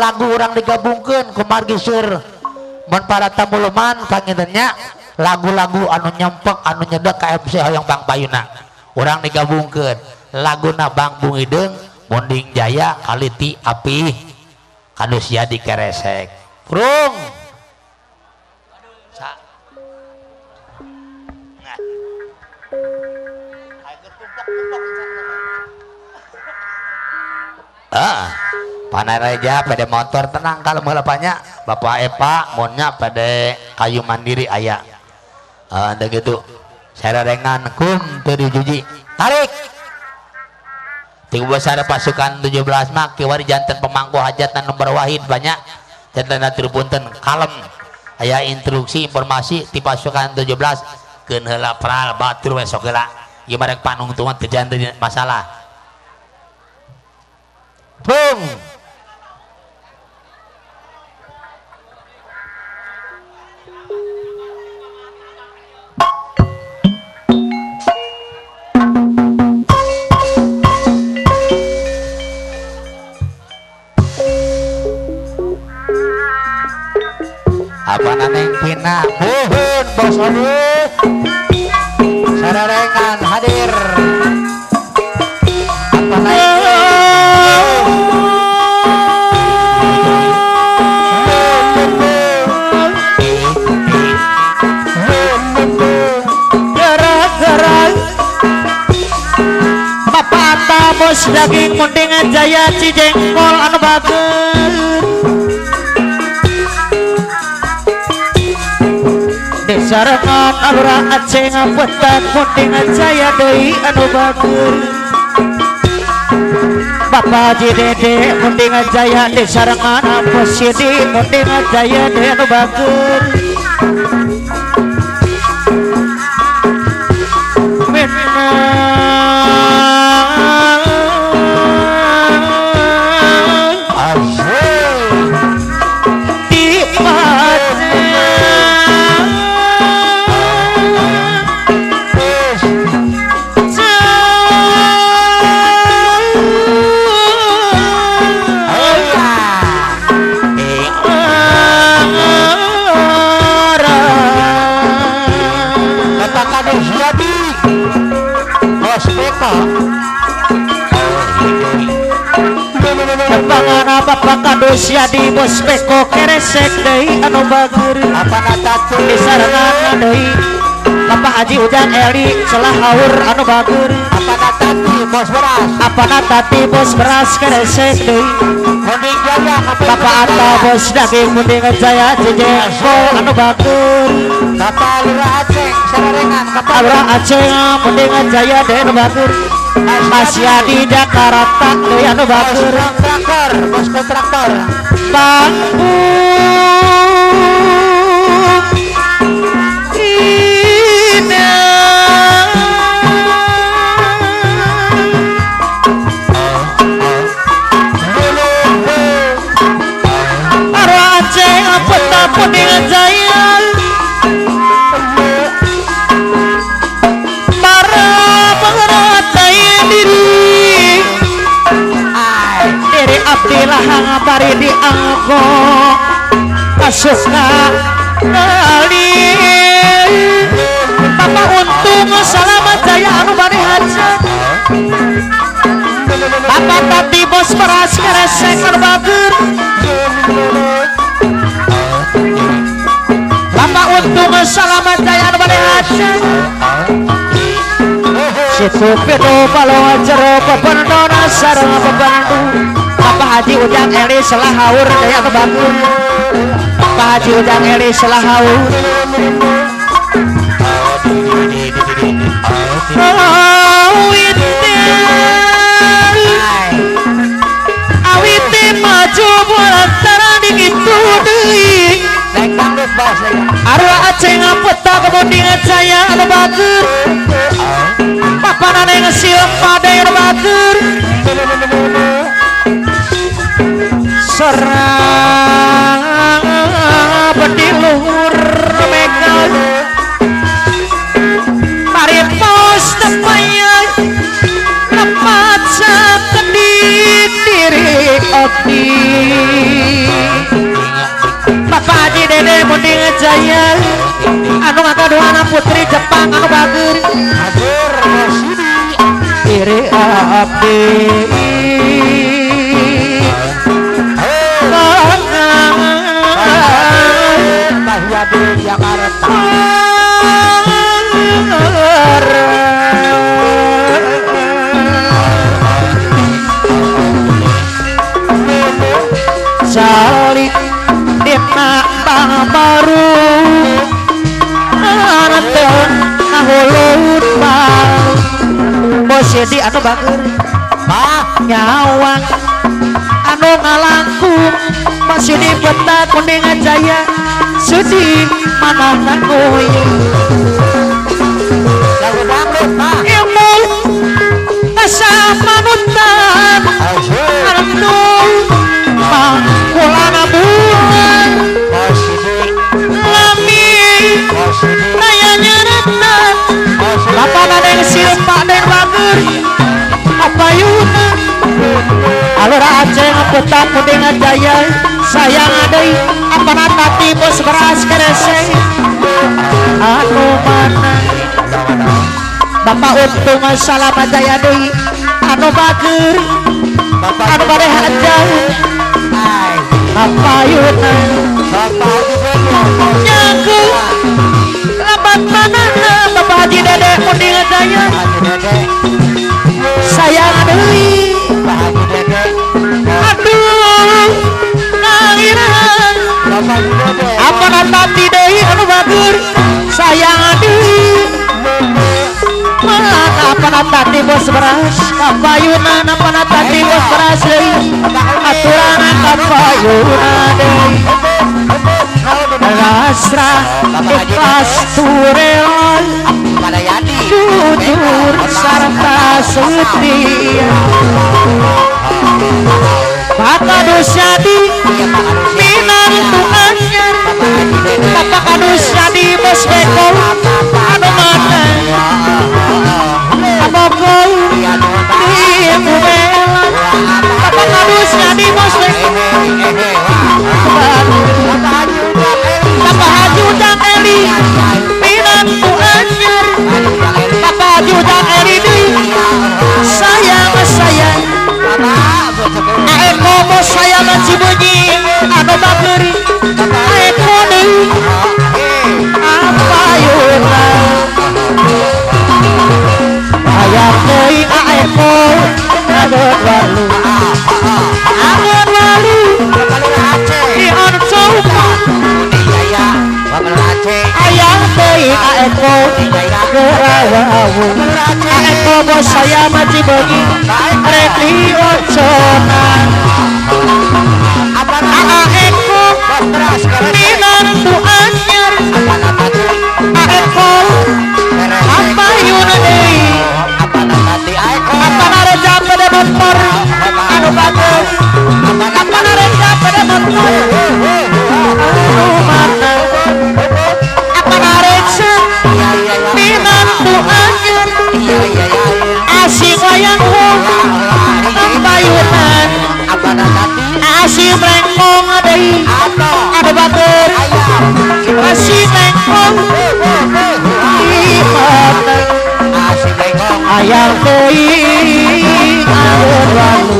Lagu urang digabungkeun kumargi sur mun para tamu leman pangintennya lagu-lagu anu nyempek anu nyedek ka MC hoyong Bang Payuna urang digabungkeun laguna Bang Bung Hideung Munding Jaya kaliti api kanusia di keresek prung sa nah ah Panareja pada motor tenang kalau melepanya Bapak Epa monnya pada kayu mandiri ayah ada gitu sarerengan kum teu dijuji tarik tiga besar pasukan 17 mak kiwari jantan pemangku hajatan nomor wahid banyak jantan atur punten kalem aya instruksi informasi di pasukan 17 keun heula pral batur we sok heula ieu mah rek panungtungan teu janten masalah. Bung apa naneng pina buhun bos aduh sarerengan hadir apa naneng gerak-gerak Bapak Bos daging Munding Jaya Cijengkol anu bager sarengan alura Aceh ngapetan Munding Jaya deui anu bager Bapak Haji Dede Munding Jaya di sarengan Bos Sidi Munding Jaya deui anu bager Bapak Kadus Yadi Bos Beko keresek deui anu bager apa natatu di sarengan deui Bapak Haji Ujang Eli celah haur anu bager apa natati bos beras apa natati bos beras keresek deui Munding Jaya Bapak Atta bos daging Munding Jaya Cijengkol anu bager Bapak Lurah Aceh sarerengan Bapak Lurah Aceh Munding Jaya deui anu bager Mas Yadi Jakarta deui anu bager kontraktor bos kontraktor panggung ina arwah Aceh peta Munding Jaya para pengerotai diri diri abdi lahang bari dianggo kasusna kali Bapak Untung selamat jaya anu bari hajat Bapak Tati bos beras keresek anu bager Bapak Untung selamat jaya anu bari hajat Situ pitu balong jero pependona sareng pependu Bapak Haji Ujang Eli selah haur daya anu bager Bapak Haji Ujang Eli selah haur awite maju bulantaran dikitu deui arwah Aceh ngapeta ke Munding Jaya anu bager papanane ngesilam pada anu bager serang bedi luhur mega mari pos tepaya lepat sakedik diri abdi. Jaya anu ngagaduhana putri Jepang anu bager diri abdi Jakarta salik dina baru anten ngahulun bang bosedi anu bager nyawang anu ngalangkung masih di peta kuning jaya sedih mana goyang ilmu kasamanutan anu mangkulana bulan lami kaya nyeretan bapak neng silpa neng bager apayuna alur Aceh peta kuning jaya sayang deui apana tati bos beras kerese anu mana bapak untung salam jaya deui anu bager anu bade hajat apayuna nyaku lambat mana bapak Haji Dede kuning jaya sayang deui aduh ngaliran apa tati deui anu bager sayang deui mana apa tati bos beras kapayuna apa tati bos beras deui aturan kapayuna deui pasrah ikhlas turel jujur sarta setia Bapak Kadusyadi minantu anyar Bapak Kadusyadi bos beko anu mana abokol di bela Bapak Kadusyadi bos beko Bapak Haji Ujang Eli minantu anyar Bapak Haji Ujang Eli sayang sayang Aeko bos saya Cibunyi anu bager Aeko deui apayuna hayang deui Aeko angeun walu angeun walu di oncoma hayang deui Aeko gerawawu Aeko bos saya Cibunyi rek di oncoma Aeko minantu anyar Aeko apayuna deui apana reja pada motor anu bagus apana reja pada motor anu mana apana reja minantu anyar asing wayang wong apayunan asing lengkong deui anu batur asing lengkong ayang deui angeun walu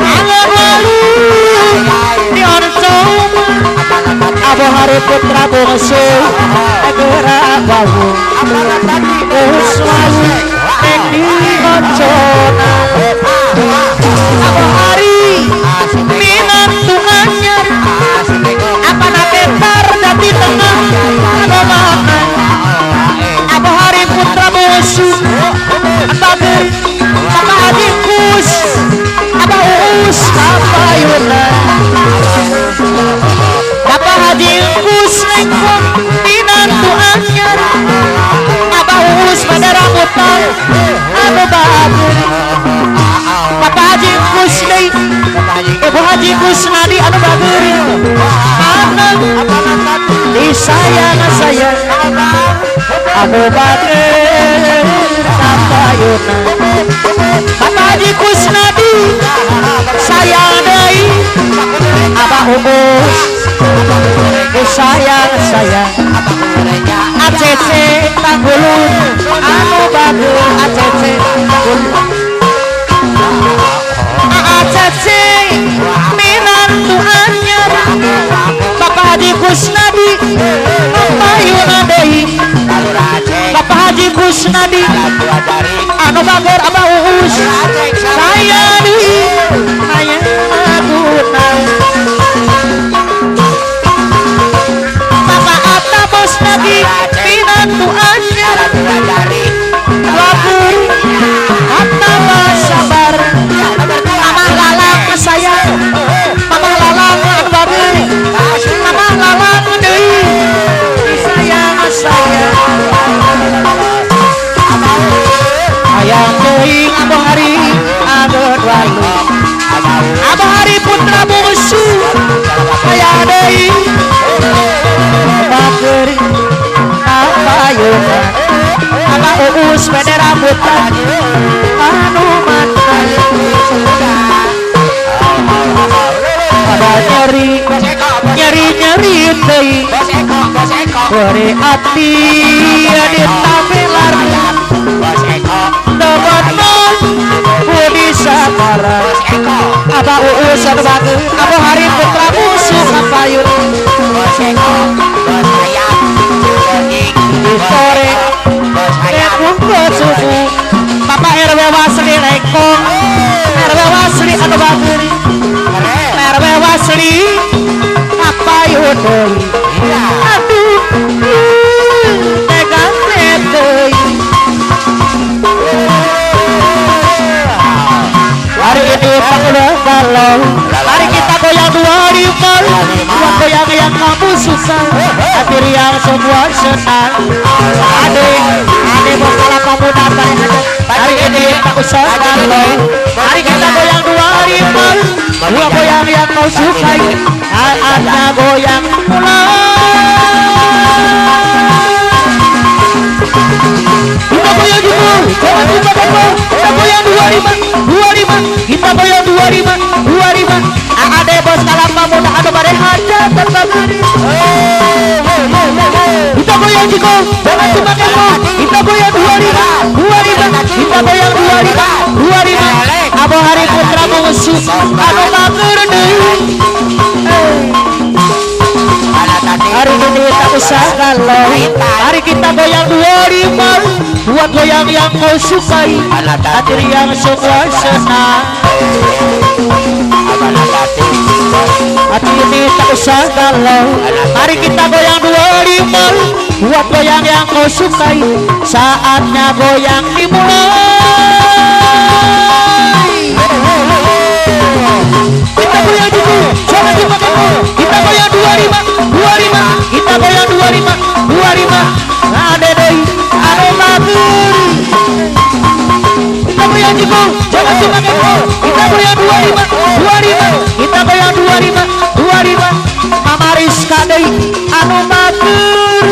angeun walu di oncoma Abu Hari Putra bungsu geura wawu geus wawu rek di oncona Abu Hari minantu anyar apana bentar dadi tengah anu mana Abu Hari Putra bungsu bager Bapak Haji Kus Abah Uus apayuna Bapak Haji Kus lengkong minantu anyar Abah Uus pada rambutan anu bager Bapak Haji Kus deui Ibu Haji Kusnadi anu bager anu disayang sayang anu bager sapayuna Bapak Haji Kusnadi sayang deui Abah Uus sayang Kusnadi Payuna deui Bapak Haji Kusnadi anu bager Abah Uus saya deui aya laguna Bapak Atta Bosnadi pinantu anyar lagu Atta sabar Mama Lalang saya Mama Lalang anu bager Mama Lalang deui sayang saya hayang teuing Abah Hari ageut walu Abah Hari putra bungsu hayang deui bager kapayuna Abah Uus bede rambutan anu mata pada nyeri nyeri nyeri teuing beri ati ditamelar teman budi sakara Abah Uus anu bager Abah Hari putra musuh kapayun sore rekung suku Bapak RW Wasli rekong RW Wasli anu bager RW Wasli kapayun deui aduh tega deui. Hari ini Pak galau, mari kita goyang 25, buat goyang yang kamu suka, hati yang semua senang. Ade, ade bos kalapa muda hari ini tak usah galau, mari kita goyang 25, dua goyang yang kau sukai, ada goyang mulai. Kita goyang juga, jangan lupa bapak, kita goyang 25, 25, kita goyang 25, 25. Ade bos kalapa muda anu bare hajatan bageri. Kita goyang juga, jangan cuma kepo. Kita goyang 25, 25, kita goyang 25, 25. Abah Hari putra bungsu anu bager deui. Hari ini tak usah galau, mari kita goyang 25, buat goyang yang kau sukai, hati yang semua senang. Hati ini tak usah galau, mari kita goyang 25, buat goyang yang kau sukai, saatnya goyang dimulai. Kita goyang dulu, jangan cuma kepo. Kita goyang 25, 25, kita goyang 25, 25. Ade deui anu bager. Kita goyang juga, jangan cuma kepo. Kita goyang 25, 25, kita goyang 25, 25. Mama Rizka deui anu bager.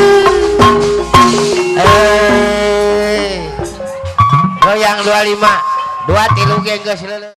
Goyang 25, 2 3 geus leuleus.